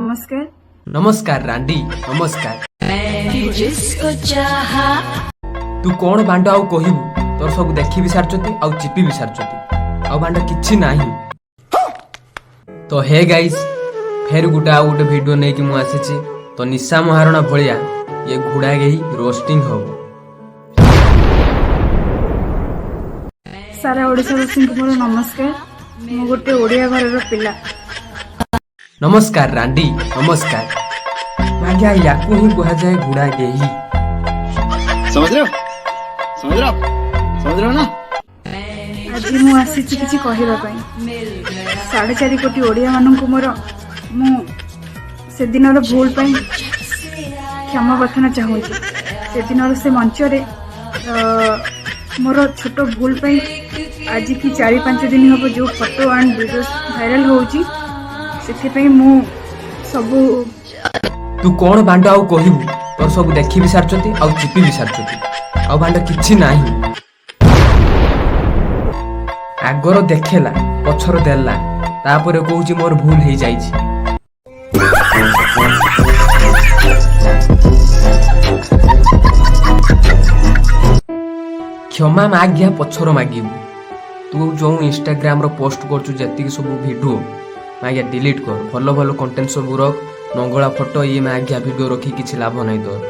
ନମସ୍କାର। ନମସ୍କାର ରାଣ୍ଡି, ନମସ୍କାର। जिसको चाहा। ତୁ କଣ ବାଣ୍ଡ ଆଉ କହିବୁ? ତୋର ସବୁ ଦେଖି ବି ସାରିଛନ୍ତି ଆଉ ଚିପି ବି ସାରିଛନ୍ତି, ଆଉ ବାଣ୍ଡ କିଛି ନାହିଁ। ତ ହେ ଗାଇସ୍, ଫେର ଗୋଟେ ଆଉ ଗୋଟେ ଭିଡ଼ିଓ ନେଇକି ମୁଁ ଆସିଛି। ତ ନିଶା ମହାରଣା ଭଳିଆ ଇଏ ଘୁଡ଼ା ଗେହି ରୋଷ୍ଟିଂ ହବ। ସାରା ଓଡ଼ିଶାବାସୀଙ୍କୁ ମୋର ନମସ୍କାର। ମୁଁ ଗୋଟେ ଓଡ଼ିଆ ଘରର ପିଲା। ନମସ୍କାର ରାଣ୍ଡି, ନମସ୍କାର। ଆଜ୍ଞା, ୟାକୁ ହିଁ କୁହାଯାଏ ଘୁଡ଼ା ଗେହି। समझ रहे हो, समझ रहे हो आप? समझ रहे हो ना? ଆଜି ମୁଁ ଆସିଛି କିଛି କହିବା ପାଇଁ। 4.5 କୋଟି ଓଡ଼ିଆମାନଙ୍କୁ ମୋର ମୁଁ ସେଦିନର ଭୁଲ ପାଇଁ କ୍ଷମା ପ୍ରାର୍ଥନା ଚାହୁଁଛି। ସେଦିନର ସେ ମଞ୍ଚରେ ମୋର ଛୋଟ ଭୁଲ ପାଇଁ ଆଜିକି 4-5 ଦିନ ହେବ ଯେଉଁ ଫଟୋ ଆଣ୍ଡ ଭିଡ଼ିଓ ଭାଇରାଲ ହେଉଛି, ସେଥିପାଇଁ ମୁଁ ସବୁ ତୁ କଣ ବାଣ୍ଡ ଆଉ କହିବୁ? ତୋର ସବୁ ଦେଖି ବି ସାରିଛନ୍ତି ଆଉ ଚିପି ବି ସାରିଛନ୍ତି, ଆଉ ବାଣ୍ଡ କିଛି ନାହିଁ। ଆଗର ଦେଖେଲା, ପଛର ଦେଲା, ତାପରେ କହୁଛି ମୋର ଭୁଲ ହେଇଯାଇଛି। କ୍ଷମା ମାଗ୍ୟା ପଛର ମାଗିବୁ। ତୁ ଯେଉଁ ଇନଷ୍ଟାଗ୍ରାମର ପୋଷ୍ଟ କରୁଛୁ ଯେତିକି ସବୁ ଭିଡ଼ିଓ, ମାଗ୍ୟା ଡିଲିଟ୍ କର। ଭଲ ଭଲ କଣ୍ଟେଣ୍ଟ ସବୁ ରଖ। ନଙ୍ଗଳା ଫଟୋ ଇଏ ମାଗ୍ୟା ଭିଡ଼ିଓ ରଖି କିଛି ଲାଭ ନାହିଁ ତୋର।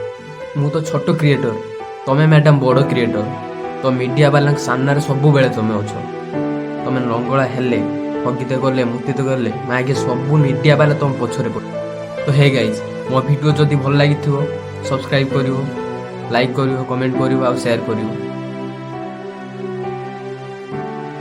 ମୁଁ ତ ଛୋଟ କ୍ରିଏଟର, ତମେ ମ୍ୟାଡ଼ାମ ବଡ଼ କ୍ରିଏଟର। ତ ମିଡ଼ିଆ ବାଲାଙ୍କ ସାମ୍ନାରେ ସବୁବେଳେ ତମେ ଅଛ। ତମେ ଲଙ୍ଗଳା ହେଲେ, ହଗିତେ ଗଲେ, ମୁତିତେ ଗଲେ, ମାଗେ ସବୁ ମିଡ଼ିଆ ବାଲା ତମ ପଛରେ ପଡେ। ତ ହେ ଗାଇଜ୍, ମୋ ଭିଡ଼ିଓ ଯଦି ଭଲ ଲାଗିଥିବ, ସବସ୍କ୍ରାଇବ୍ କରିବ, ଲାଇକ୍ କରିବ, କମେଣ୍ଟ କରିବ ଆଉ ସେୟାର କରିବ।